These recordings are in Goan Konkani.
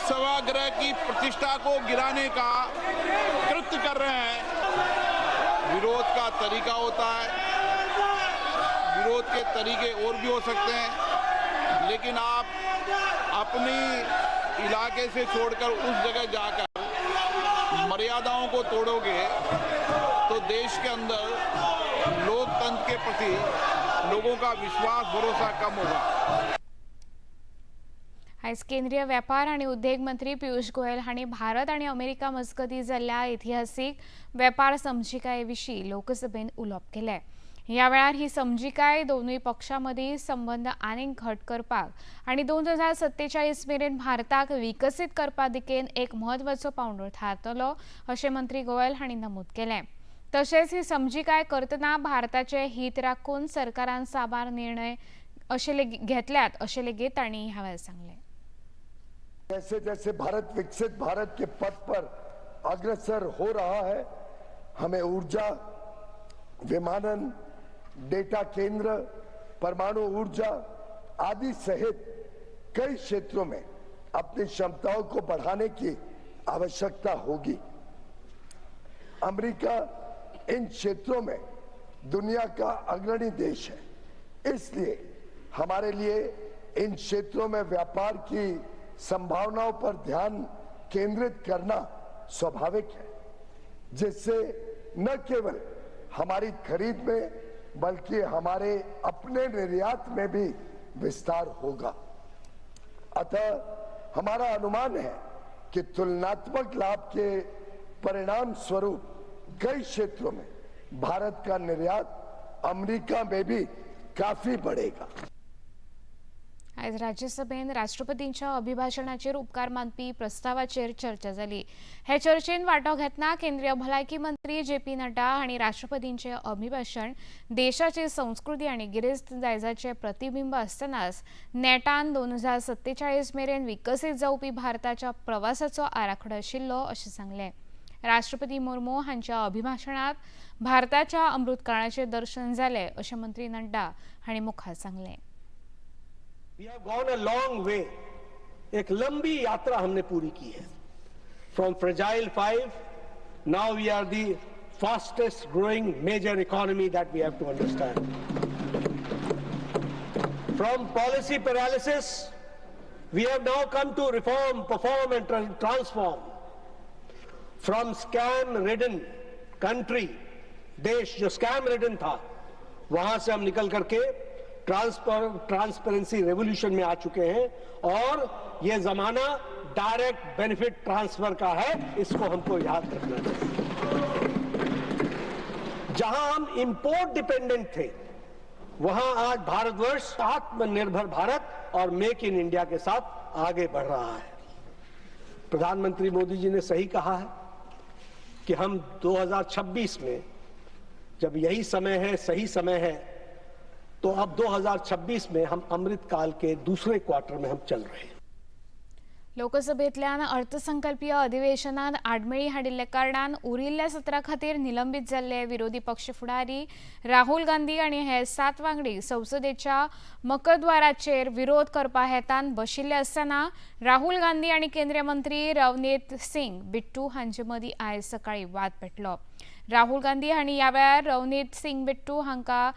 सभागृह की प्रतिष्ठा को गिराने का कृत्य कर रहे हैं। विरोध का तरीका होता है, विरोध के तरीके और भी हो सकते हैं, लेकिन आप अपनी इलाके से छोड़कर उस जगह जाकर मर्यादाओं को तोड़ोगे तो देश के अंदर लोकतंत्र के प्रति लोगों का विश्वास भरोसा कम होगा। आयज केंद्रीय वेपार आनी उद्देग मंत्री पियुष गोयल हांणी भारत आनी अमेरिका मजगतीं जाल्ल्या इतिहासीक वेपार समजिकाये विशीं लोकसभेन उलोवप केलें। ह्या वेळार ही समजिकाय दोनूय पक्षां मदीं संबंद आनीक घट करपाक आनी 2047 मेरेन भारताक विकसीत करपा दिकेन एक म्हत्वाचो पांवडो थारतलो अशें मंत्री गोयल हांणी नमूद केलें। तशेंच ही समजिकाय करतना भारताचे हित राखून सरकारान साबार निर्णय अशे लेगीत घेतल्यात अशें लेगीत तांणी ह्या वेळार सांगलें। जैसे जैसे भारत विकसित भारत के पथ पर अग्रसर हो रहा है, हमें ऊर्जा, विमानन, डेटा केंद्र, परमाणु ऊर्जा आदि सहित कई क्षेत्रों में अपनी क्षमताओं को बढ़ाने की आवश्यकता होगी। अमेरिका इन क्षेत्रों में दुनिया का अग्रणी देश है, इसलिए हमारे लिए इन क्षेत्रों में व्यापार की संभावनाओं पर ध्यान केंद्रित करना स्वाभाविक है, जिससे न केवल हमारी खरीद में बल्कि हमारे अपने निर्यात में भी विस्तार होगा। अतः हमारा अनुमान है कि तुलनात्मक लाभ के परिणाम स्वरूप कई क्षेत्रों में भारत का निर्यात अमेरिका में भी काफी बढ़ेगा। आयज राज्यसभेन राष्ट्रपतींच्या अभिभाषणाचेर उपकार मानपी प्रस्तावाचेर चर्चा जाली। हे चर्चेन वांटो घेतना केंद्रीय भलायकी मंत्री जे पी नड्डा हांणी राष्ट्रपतींचे अभिभाषण देशाची संस्कृती आनी गिरेस्त दायजाचे प्रतिबिंब आसतनाच नेटान 2047 मेरेन विकसीत जावपी भारताच्या प्रवासाचो आराखडो आशिल्लो अशें सांगलें। राष्ट्रपती मुर्मू हांच्या अभिभाषणात भारताच्या अमृतकाळाचें दर्शन जालें अशें मंत्री नड्डा हांणी मुखार सांगलें। We have gone a long way. एक लंबी यात्रा हमने पूरी की है। From fragile 5, now we are the fastest growing major economy that we have to understand. From policy paralysis, we have now come to reform, perform and transform. From scam-ridden country, देश जो scam-ridden था, वहां से हम निकल करके ट्रांसपेरेंसी रेवोल्यूशन में आ चुके हैं और ये जमाना डायरेक्ट बेनिफिट ट्रांसफर का है, इसको हमको याद रखना चाहिए। जहां हम इंपोर्ट डिपेंडेंट थे, वहां आज भारतवर्ष आत्मनिर्भर भारत और मेक इन इंडिया के साथ आगे बढ़ रहा है। प्रधानमंत्री मोदी जी ने सही कहा है कि हम 2026 में, जब यही समय है, सही समय है, तो अब 2026 में हम अमृत काल के दूसरे क्वार्टर में हम चल रहे हैं। लोकसभेतल्यान अर्थसंकल्पीय अधिवेशनात आडमेळी हाडिल्ल्या कारणान उरिल्ल्या सत्रा खातीर निलंबीत जाल्ले विरोधी पक्ष फुडारी राहुल गांधी आनी हे 7 वांगडी संसदेच्या मकद्वाराचेर विरोध करपा हेतान बशिल्ले आसतना राहुल गांधी आनी केंद्रीय मंत्री रवनीत सिंग बिट्टू हांचे मदीं आयज सकाळीं वाद पेटलो। राहुल गांधी हांणी ह्या वेळार रवनीत सिंग बिट्टू हांकां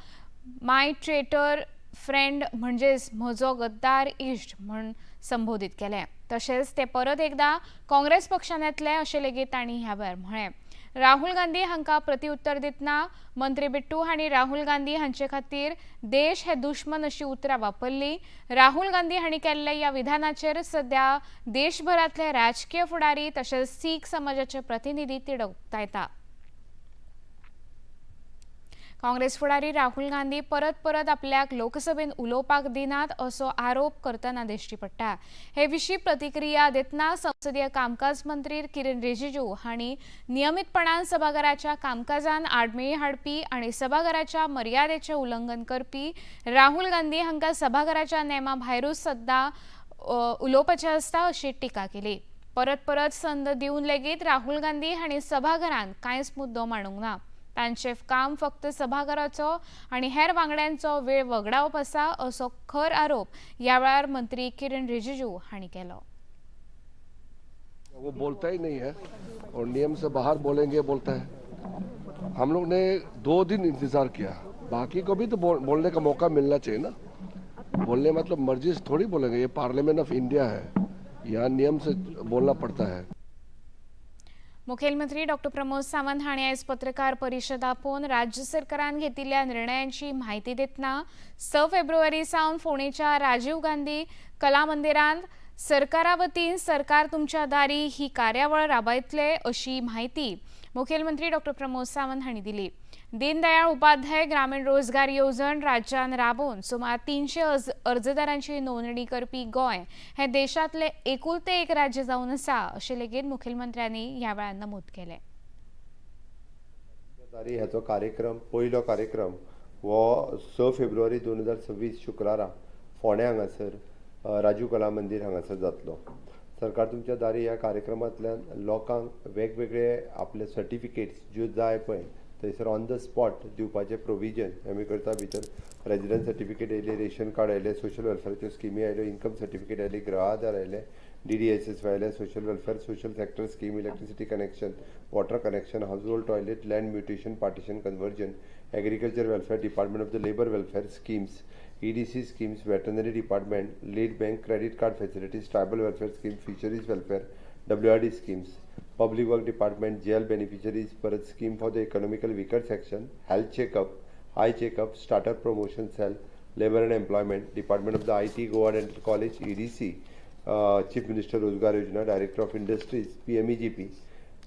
माय ट्रेटर फ्रेंड म्हणजेच म्हजो गद्दार इश्ट म्हूण संबोधीत केलें। तशेंच ते परत एकदा काँग्रेस पक्षान येतले अशें लेगीत तांणी ह्या वेळार म्हळें। राहुल गांधी हांकां प्रतिउत्तर दितना मंत्री बिट्टू हांणी राहुल गांधी हांचे खातीर देश हे दुश्मन अशी उतरां वापरली। राहुल गांधी हांणी केल्ल्या ह्या विधानाचेर सद्या देशभरांतले राजकीय फुडारी तशेंच सीख समाजाचे प्रतिनिधी तिडक उक्तायता। काँग्रेस फुडारी राहुल गांधी परत परत आपल्याक लोकसभेन उलोवपाक दिनात असो आरोप करतना दिश्टी पडटा। हे विशीं प्रतिक्रिया दितना संसदीय कामकाज मंत्री किरण रिजिजू हांणी नियमितपणान सभाघराच्या कामकाजान आडमेळी हाडपी आनी सभाघराच्या मर्यादेचें उल्लंघन करपी राहुल गांधी हांकां सभाघराच्या नेमा भायरूच सद्दां उलोवपाचें आसता अशी टिका केली। परत परत संद दिवन लेगीत राहुल गांधी हांणी सभाघरान कांयच मुद्दो मांडूंक ना। तांचें काम फक्त सभाघराचो आनी हेर वांगड्यांचो वेळ वगडावप आसा असो खर आरोप ह्या वेळार मंत्री किरण रिजिजू हांणी केलो। वो बोलता ही नहीं है और नियम से बाहर बोलेंगे बोलता है। हम लोग ने 2 दिन इंतजार किया, बाकी को भी तो बोलने का मौका मिलना चाहिए ना। बोलने मतलब मर्जी से थोड़ी बोलेंगे, ये पार्लियामेंट ऑफ इंडिया है, यहाँ नियम से बोलना पड़ता है। मुखेलमंत्री डॉक्टर प्रमोद सावंत हांणी आयज पत्रकार परिशद आपोवन राज्य सरकारान घेतिल्ल्या निर्णयांची म्हायती दितना 6 फेब्रुवारी सावन फोंडेच्या राजीव गांधी कला मंदिरांत सरकारा वतीन सरकार तुमच्या दारी ही कार्यावळ राबयतले अशी म्हायती मुखेलमंत्री डॉक्टर प्रमोद सावंत हांणी दिली। दीनदयाळ उपाध्याय ग्रामीण रोजगार येवजण राज्यान राबोवन सुमार 300 अर्जदारांची नोंदणी करपी गोंय हे देशांतले एकुलते एक राज्य जावन आसा अशें लेगीत मुखेलमंत्र्यांनी ह्या वेळार नमूद केलें। हाचो कार्यक्रम पयलो कार्यक्रम हो 6 फेब्रुवारी 2026 शुक्रारा फोंड्या हांगासर राजीव कला मंदिर हांगासर जातलो। सरकार तुमच्या दारी ह्या कार्यक्रमांतल्यान लोकांक वेगवेगळे आपले सर्टिफिकेट्स ज्यो जाय पळय थंयसर ऑन the spot दिवपाचें प्रोविजन आमी करता। भितर रेजिडंट सर्टिफिकेट येयले, रेशन कार्ड आयले, सोशल वेलफेराच्यो स्किमी आयल्यो, इन्कम सर्टिफिकेट आयली, गृह आधार आयले, DDSS आयले, social welfare, social sector scheme, electricity connection, water connection, household toilet, land mutation, partition, conversion, agriculture welfare, department of the labour welfare schemes, EDC schemes, veterinary department, lead bank, credit card facilities, tribal welfare scheme, fisheries welfare, WRD schemes, public work department, jail beneficiaries, परत scheme for the economical weaker section, health checkup, eye checkup, startup promotion cell, labour and employment, department of the IT, Goa dental college, EDC, chief minister Rozgar Yojana, director of industries, PMEGP,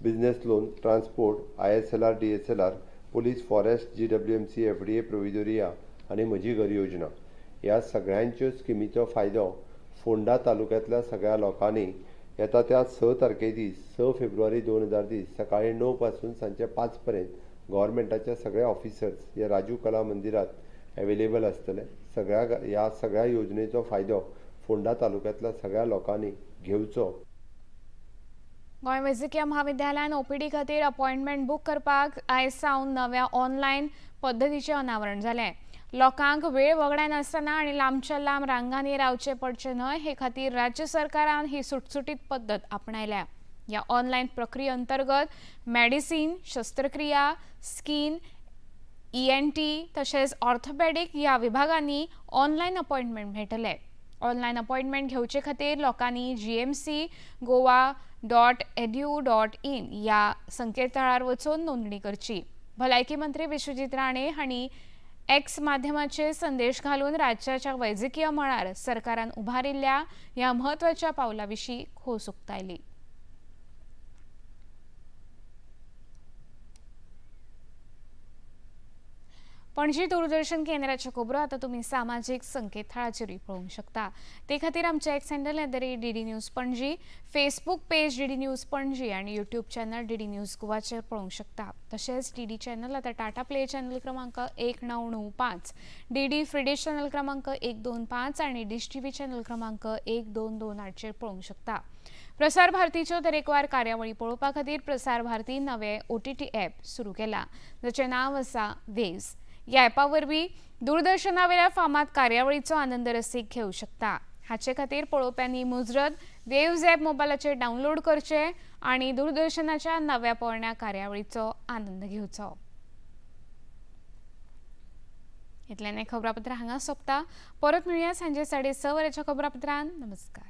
business loan, transport, ISLR, DSLR, police, forest, GWMC, FDA, Provedoria आनी म्हजी घर योजना। ह्या सगळ्यांच्यो स्किमीचो फायदो फोंडा तालुक्यांतल्या सगळ्या लोकांनी येता त्या 6 तारखे दीस 6 फेब्रुवारी 2020 सकाळी 9 पासून सांजचे 5 पर्यंत गव्हर्मेंटाच्या सगळे ऑफिसर्स हे राजीव कला मंदिरात अवेलेबल आसतले। सगळ्या ह्या सगळ्या योजनेचो फायदो फोंडा तालुक्यांतल्या सगळ्या लोकांनी घेवचो। गोंय वैजकीय म्हाविद्यालयान ओपीडी खातीर अपॉयंटमेंट बूक करपाक आयज सावन नव्या ऑनलायन पद्दतीचें अनावरण जालें। लोकांक वेळ वगडायनासतना आनी लांबच्या लांब रांगांनी रावचें पडचें न्हय हे खातीर राज्य सरकारान ही सुटसुटीत पद्दत आपणायल्या। ह्या ऑनलायन प्रक्रिये अंतर्गत मेडिसीन, शस्त्रक्रिया, स्किन, ENT तशेंच ऑर्थोपेडीक ह्या विभागांनी ऑनलायन अपॉयंटमेंट मेळटले। ऑनलायन अपॉयंटमेंट घेवचे खातीर लोकांनी gmcgoa.edu.in ह्या संकेतथळार वचून नोंदणी करची। भलायकी मंत्री विश्वजीत राणे हांणी एक्स माध्यमाचेर संदेश घालून राज्याच्या वैजकीय मळार सरकारान उबारिल्ल्या ह्या म्हत्वाच्या पावला विशीं खोस उक्तायली। पणजी दूरदर्शन केंद्राच्यो खबरो आतां तुमी सामाजीक संकेतथळाचेरूय पळोवंक शकता। ते खातीर आमचे X handle @DD News Panaji, Facebook page DD News Panaji आनी यूट्यूब चॅनल DD news गोवाचेर पळोवंक शकता। तशेंच DD channel आतां टाटा प्ले चॅनल क्रमांक 1995, DD फ्रीडिश चॅनल क्रमांक 125 आनी डिश TV channel क्रमांक 1228चेर पळोवंक शकता। प्रसार भारतीच्यो तरेकवार कार्यावळी पळोवपा खातीर प्रसार भारती नवे OTT app सुरू केला, जाचें नांव आसा वेव्स। ह्या ॲपा वरवीं दूरदर्शनावेल्या फामाद कार्यावळीचो आनंद रसीक घेवंक शकता। हाचे खातीर पळोवप्यांनी मुजरत वेव्ज ॲप मोबायलाचेर डावनलोड करचें आनी दूरदर्शनाच्या नव्या पोरण्या कार्यावळीचो आनंद घेवचो। इतल्यान खबरापत्र हांगा सोंपता। परत मेळुया सांजे 6:30 वरांच्या खबरापत्रान। नमस्कार।